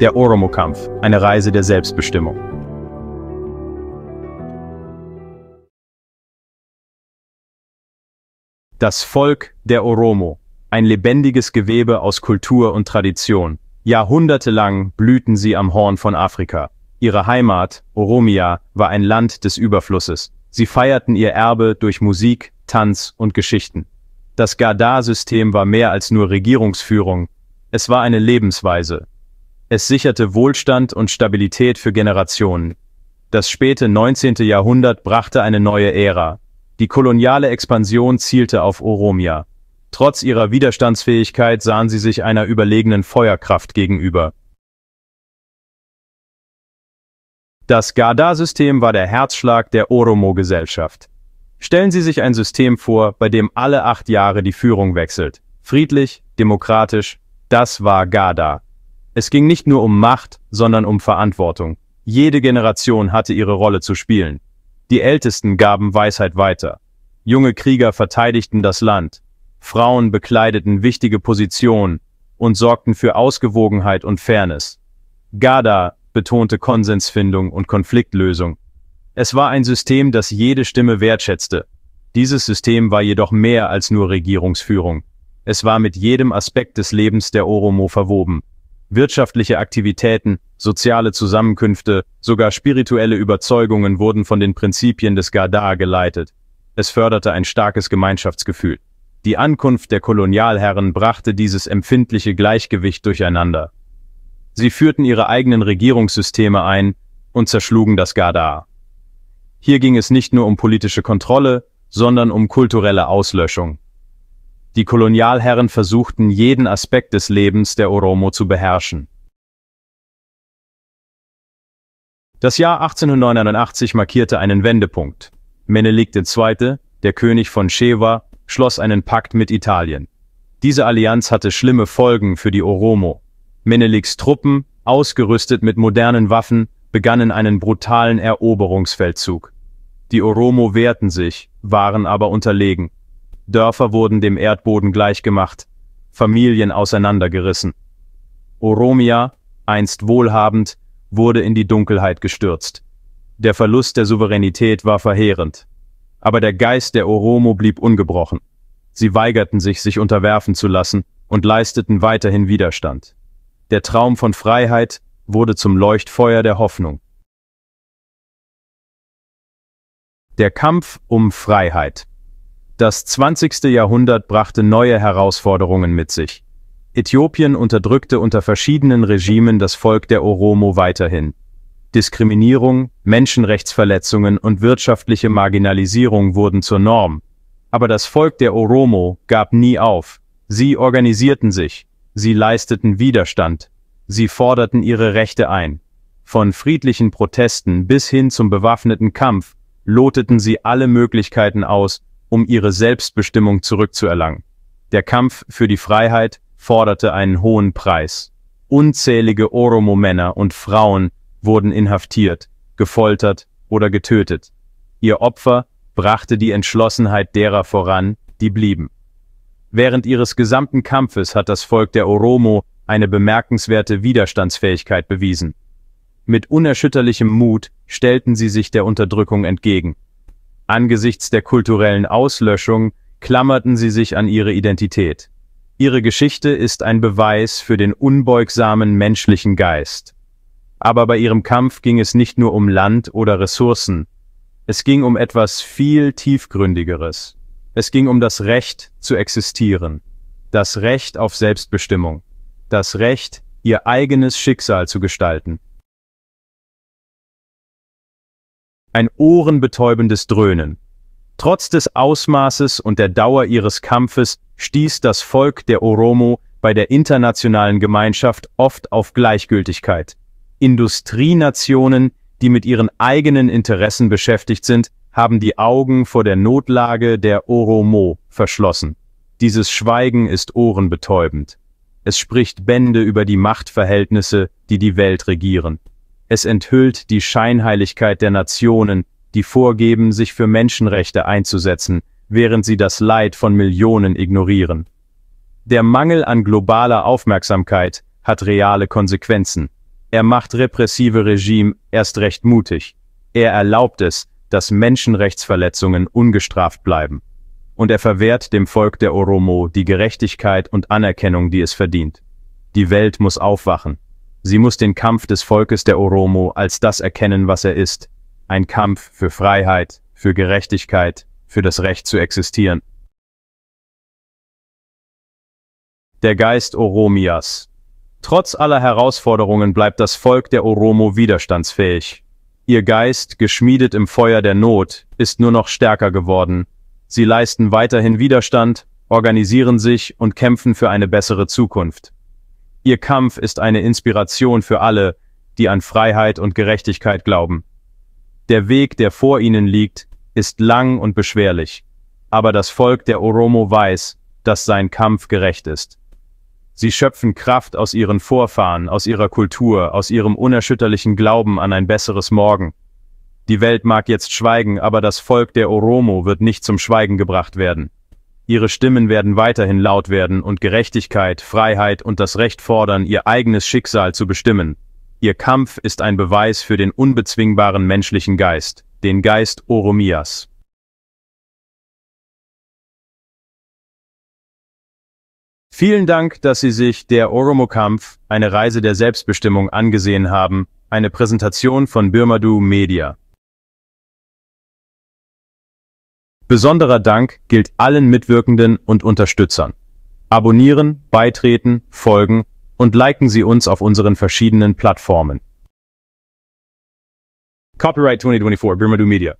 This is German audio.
Der Oromo-Kampf, eine Reise der Selbstbestimmung. Das Volk der Oromo, ein lebendiges Gewebe aus Kultur und Tradition. Jahrhundertelang blühten sie am Horn von Afrika. Ihre Heimat, Oromia, war ein Land des Überflusses. Sie feierten ihr Erbe durch Musik, Tanz und Geschichten. Das Gada-System war mehr als nur Regierungsführung. Es war eine Lebensweise. Es sicherte Wohlstand und Stabilität für Generationen. Das späte 19. Jahrhundert brachte eine neue Ära. Die koloniale Expansion zielte auf Oromia. Trotz ihrer Widerstandsfähigkeit sahen sie sich einer überlegenen Feuerkraft gegenüber. Das Gada-System war der Herzschlag der Oromo-Gesellschaft. Stellen Sie sich ein System vor, bei dem alle 8 Jahre die Führung wechselt. Friedlich, demokratisch, das war Gada. Es ging nicht nur um Macht, sondern um Verantwortung. Jede Generation hatte ihre Rolle zu spielen. Die Ältesten gaben Weisheit weiter. Junge Krieger verteidigten das Land. Frauen bekleideten wichtige Positionen und sorgten für Ausgewogenheit und Fairness. Gada betonte Konsensfindung und Konfliktlösung. Es war ein System, das jede Stimme wertschätzte. Dieses System war jedoch mehr als nur Regierungsführung. Es war mit jedem Aspekt des Lebens der Oromo verwoben. Wirtschaftliche Aktivitäten, soziale Zusammenkünfte, sogar spirituelle Überzeugungen wurden von den Prinzipien des Gada geleitet. Es förderte ein starkes Gemeinschaftsgefühl. Die Ankunft der Kolonialherren brachte dieses empfindliche Gleichgewicht durcheinander. Sie führten ihre eigenen Regierungssysteme ein und zerschlugen das Gada. Hier ging es nicht nur um politische Kontrolle, sondern um kulturelle Auslöschung. Die Kolonialherren versuchten, jeden Aspekt des Lebens der Oromo zu beherrschen. Das Jahr 1889 markierte einen Wendepunkt. Menelik II., der König von Shewa, schloss einen Pakt mit Italien. Diese Allianz hatte schlimme Folgen für die Oromo. Meneliks Truppen, ausgerüstet mit modernen Waffen, begannen einen brutalen Eroberungsfeldzug. Die Oromo wehrten sich, waren aber unterlegen. Dörfer wurden dem Erdboden gleichgemacht, Familien auseinandergerissen. Oromia, einst wohlhabend, wurde in die Dunkelheit gestürzt. Der Verlust der Souveränität war verheerend. Aber der Geist der Oromo blieb ungebrochen. Sie weigerten sich unterwerfen zu lassen und leisteten weiterhin Widerstand. Der Traum von Freiheit wurde zum Leuchtfeuer der Hoffnung. Der Kampf um Freiheit. Das 20. Jahrhundert brachte neue Herausforderungen mit sich. Äthiopien unterdrückte unter verschiedenen Regimen das Volk der Oromo weiterhin. Diskriminierung, Menschenrechtsverletzungen und wirtschaftliche Marginalisierung wurden zur Norm. Aber das Volk der Oromo gab nie auf. Sie organisierten sich, sie leisteten Widerstand, sie forderten ihre Rechte ein. Von friedlichen Protesten bis hin zum bewaffneten Kampf loteten sie alle Möglichkeiten aus, um ihre Selbstbestimmung zurückzuerlangen. Der Kampf für die Freiheit forderte einen hohen Preis. Unzählige Oromo-Männer und Frauen wurden inhaftiert, gefoltert oder getötet. Ihr Opfer brachte die Entschlossenheit derer voran, die blieben. Während ihres gesamten Kampfes hat das Volk der Oromo eine bemerkenswerte Widerstandsfähigkeit bewiesen. Mit unerschütterlichem Mut stellten sie sich der Unterdrückung entgegen. Angesichts der kulturellen Auslöschung klammerten sie sich an ihre Identität. Ihre Geschichte ist ein Beweis für den unbeugsamen menschlichen Geist. Aber bei ihrem Kampf ging es nicht nur um Land oder Ressourcen. Es ging um etwas viel Tiefgründigeres. Es ging um das Recht zu existieren, das Recht auf Selbstbestimmung, das Recht, ihr eigenes Schicksal zu gestalten. Ein ohrenbetäubendes Dröhnen. Trotz des Ausmaßes und der Dauer ihres Kampfes stieß das Volk der Oromo bei der internationalen Gemeinschaft oft auf Gleichgültigkeit. Industrienationen, die mit ihren eigenen Interessen beschäftigt sind, haben die Augen vor der Notlage der Oromo verschlossen. Dieses Schweigen ist ohrenbetäubend. Es spricht Bände über die Machtverhältnisse, die die Welt regieren. Es enthüllt die Scheinheiligkeit der Nationen, die vorgeben, sich für Menschenrechte einzusetzen, während sie das Leid von Millionen ignorieren. Der Mangel an globaler Aufmerksamkeit hat reale Konsequenzen. Er macht repressive Regime erst recht mutig. Er erlaubt es, dass Menschenrechtsverletzungen ungestraft bleiben. Und er verwehrt dem Volk der Oromo die Gerechtigkeit und Anerkennung, die es verdient. Die Welt muss aufwachen. Sie muss den Kampf des Volkes der Oromo als das erkennen, was er ist. Ein Kampf für Freiheit, für Gerechtigkeit, für das Recht zu existieren. Der Geist Oromias. Trotz aller Herausforderungen bleibt das Volk der Oromo widerstandsfähig. Ihr Geist, geschmiedet im Feuer der Not, ist nur noch stärker geworden. Sie leisten weiterhin Widerstand, organisieren sich und kämpfen für eine bessere Zukunft. Ihr Kampf ist eine Inspiration für alle, die an Freiheit und Gerechtigkeit glauben. Der Weg, der vor ihnen liegt, ist lang und beschwerlich, aber das Volk der Oromo weiß, dass sein Kampf gerecht ist. Sie schöpfen Kraft aus ihren Vorfahren, aus ihrer Kultur, aus ihrem unerschütterlichen Glauben an ein besseres Morgen. Die Welt mag jetzt schweigen, aber das Volk der Oromo wird nicht zum Schweigen gebracht werden. Ihre Stimmen werden weiterhin laut werden und Gerechtigkeit, Freiheit und das Recht fordern, ihr eigenes Schicksal zu bestimmen. Ihr Kampf ist ein Beweis für den unbezwingbaren menschlichen Geist, den Geist Oromias. Vielen Dank, dass Sie sich der Oromo-Kampf, eine Reise der Selbstbestimmung, angesehen haben, eine Präsentation von Birmadu Media. Besonderer Dank gilt allen Mitwirkenden und Unterstützern. Abonnieren, beitreten, folgen und liken Sie uns auf unseren verschiedenen Plattformen. Copyright 2024, Birmadu Media.